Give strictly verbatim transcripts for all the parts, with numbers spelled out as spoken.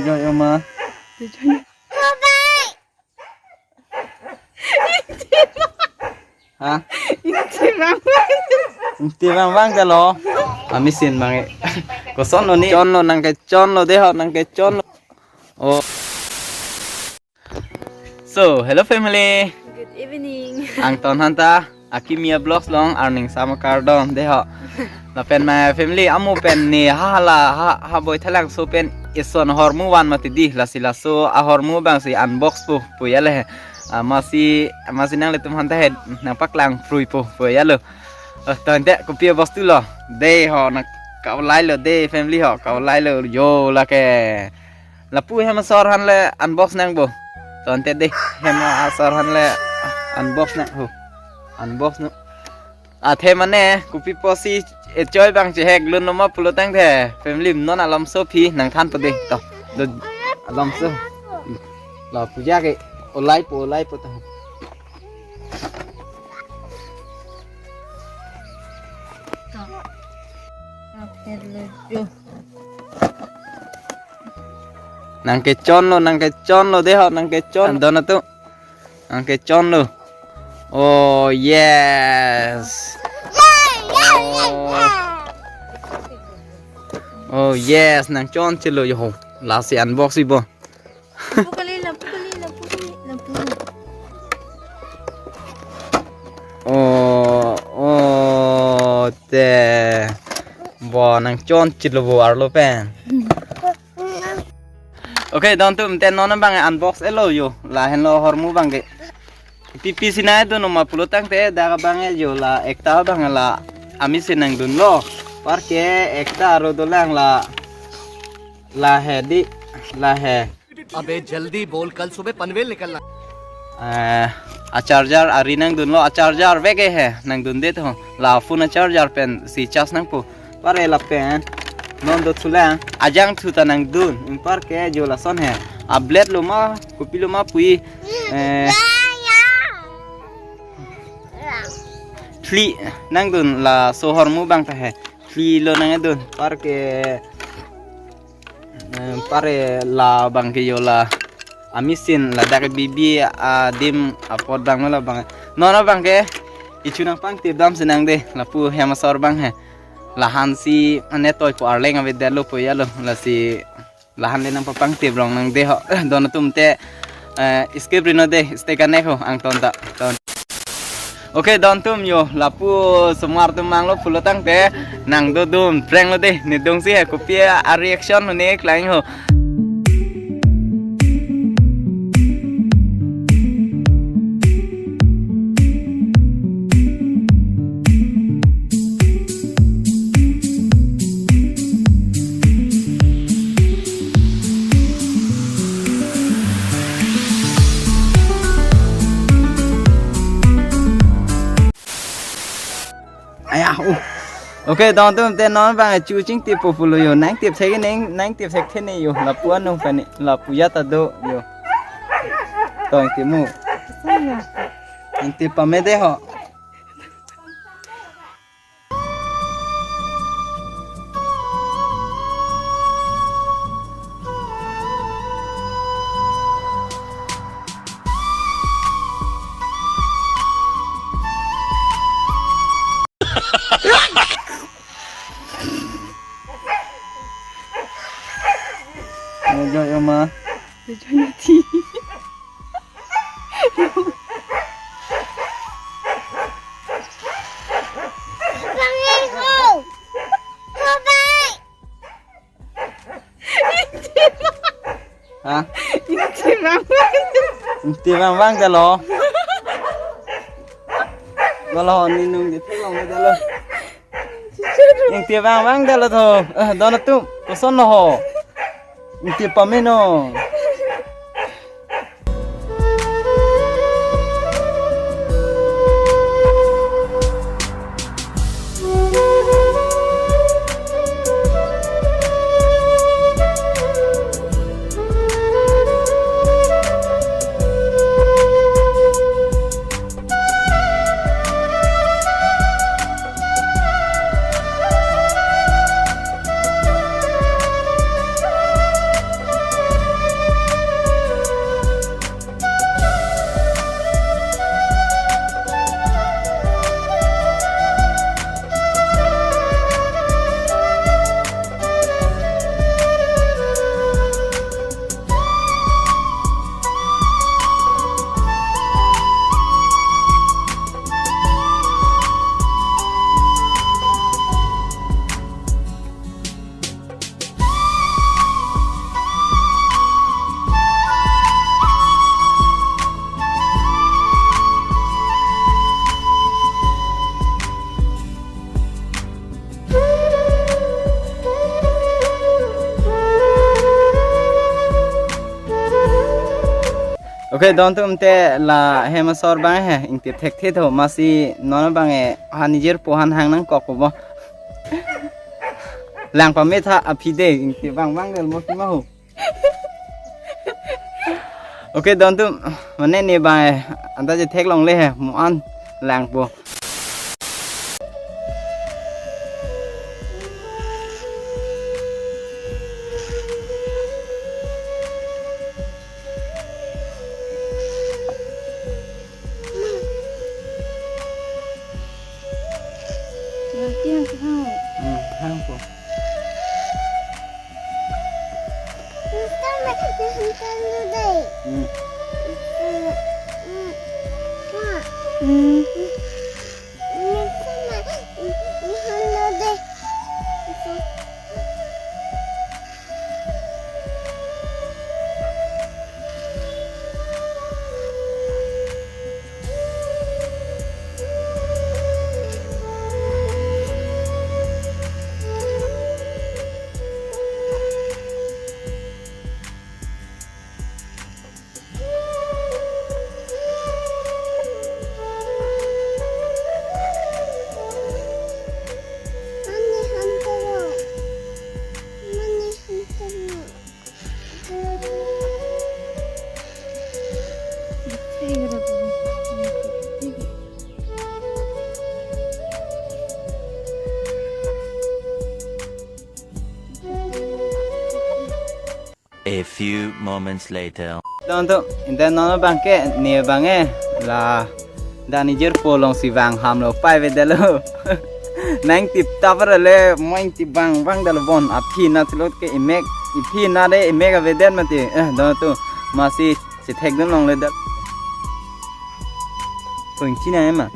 Joy oma. Ha? Ingti vang vang jalo. Ami sin bang e. Kosonlo ni? Chonlo, nangkechonlo dei ho, nangkechonlo. Oh. So, hello family. Good evening. Angton hanta, Akimia Vlogs along arning sama kardom dei ho. Lapen my family, amo pen ne ha hala ha, ha Boithalangso pen ison ahormu van mati dei, lasi laso ahormu abangsi unbox po, po ya le. Ah, masi, masi nanglitum hanta he nangpaklang prui po, po ya lo. Ah, tangte kopi abostu lo. Dei ho, nang kaulai lo dei family ho, kaulai lo yo lake. Lapu hem asor aphan le unbox nang bo. Tangte dei hem asor aphan le unbox nang ho. Unbox no. Athe mane kopi pusi echoi abang chehek lun lo ma pulo tangte family non alam so aphi nangthan po dei to. Do alam so. La puja ke olai po, olai po to. Nangkechonlo, nangkechonlo dei ho, nangkechon. Don atum. Nangkechonlo. Oh, yes. Oh. Oh, yes, nangchonchelo yo ho. Lasi unbox i bo. Lapu kali, lapu kali, lapu kali, lapu. Oh, oh, te. Bo nangchonchelo bo arlo pen. Okay, don atum te non abang unbox elo yo. Lahenlo ahormu abang ke. Pipi sinai dun ma pulo tangte dak abang e yo la ekta abang la ami si nangdunlo. Parke ekta aro dolang la, la he dei, la he. अबे जल्दी बोल, कल सुबह पनवेल निकलना। Eh, a charger ari nangdunlo, a charger vek e he nangdunde to. La phone a charger pensi charge nangpo. Pare lapen non dothulang ajangthu ta nangdun. Anparke yo lason he. A blade lo ma, kopi lo ma pu-i. Eh, phli nangdun laso ahormu abang ta he. Phli lo nangdun. Parke Eh, pare la abang ke yo la. Ami sin ladak bibi adim apot abang lo la abang. Non abang ke ichu nangpangtip damsi nang dei. Lapu hem asor abang he. Lahan si ane toipo arleng avedetlo po ya lo. Lasi lahan le nangpapangtip rong nang dei ho. Don atum te, eh, skip ri non dei, stay connect ho, angton ta. Ton. Okay, don atum yo, lapu osomar atum nanglo pulo tangte, nang dodun prank lo dei, ne dungsi he kopi a reaction lo ne klang ho. Aya, oh. Okay, don atum te non abang chu chingtip po pulo yo, nangtip thek neng, nangtip thekthe ne yo, lapu anung pani, lapu ya ta do yo. To ingtip mo. Ingtip pame dei ho. Joy oma. Joy mati. Ha? Ingti vang vang. Ingti vang vang jalo. Jalo ni nung di thek long jalo. Ingti vang vang jalo to. Eh, don atum, koson lo ho. Ingti pame non. Pe don atum te la hem asor abang he, ingtip thekthe tho, masi non abang e, ha nijirpo aphan hang nangkok po bo. Lang pame tha aphi de, ingtip abang abang del mo pima ho. Okay, don atum, mane ne abang e, anta chetheklongle he, mo an langpo. Nanti yang kau. Hmm, hang po. Hmm. Hmm. A few moments later. Don atum, ante non abang ke, ne abang e, la, dak nijirpo alongsi vang ham lo pai avedetlo. Nangtip tapar le, mo ingtip abang abang detlo bon, aphi na thilot ke imek, iphi na de imek avedet mati, eh, don atum, masi chethekdun longle det. Ko ingchini ma?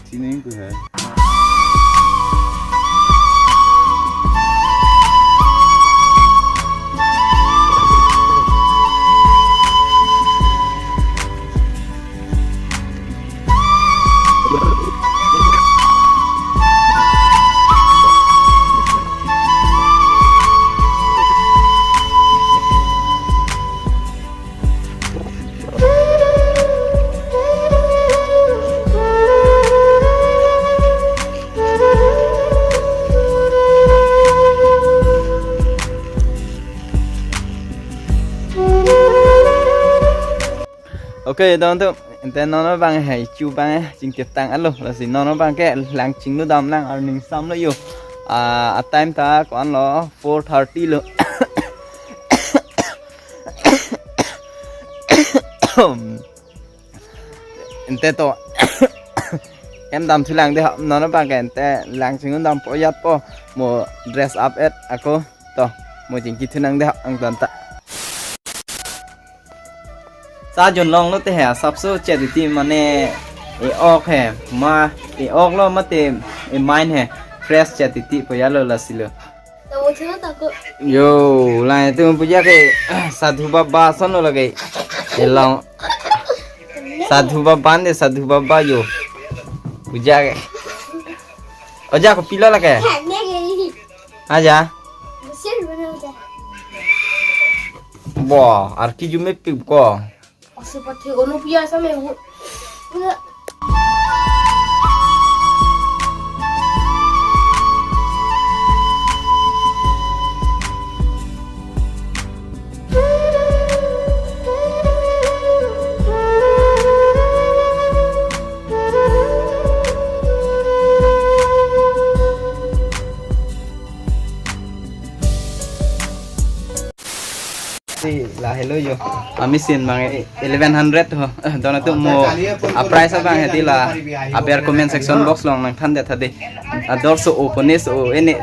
Chini ko hai. Okay, don atum, ante non abang he, ichu abang he, chingtip tanglo, lasi non abang ke lang chinglu dam lang, arning samlo yo. Ah, a time ta ko-an lo, four thirty lo. Ante to, em dam thulang de ha, non abang ke ante lang chingdam po yat po, mo dress up et ako, to, mo chingki thunang de ha, ang ton ta. Sa jon longlo te he, asapso chet titi mane e-ok he, ma e-ok lo mate e-mind he, fresh chet titi po yalo lasi lo. Tahu cina takut. Yo, lang itu puja ke, Sadhu Baba ason lo lagi. Elong. Sadhu Baba ante, Sadhu Baba yo. Puja ke. Oja, kopilo lagi. Aja. Mesin mana udah? Wah, arki jume pip ko. Asipati onu piya sa me hu. Si la helo yo. Ami sin abang e eleven hundred ho. Eh, don atum mo a price abang he di la aber comment section box along nangthan det tha de. Ador so o kones o ene.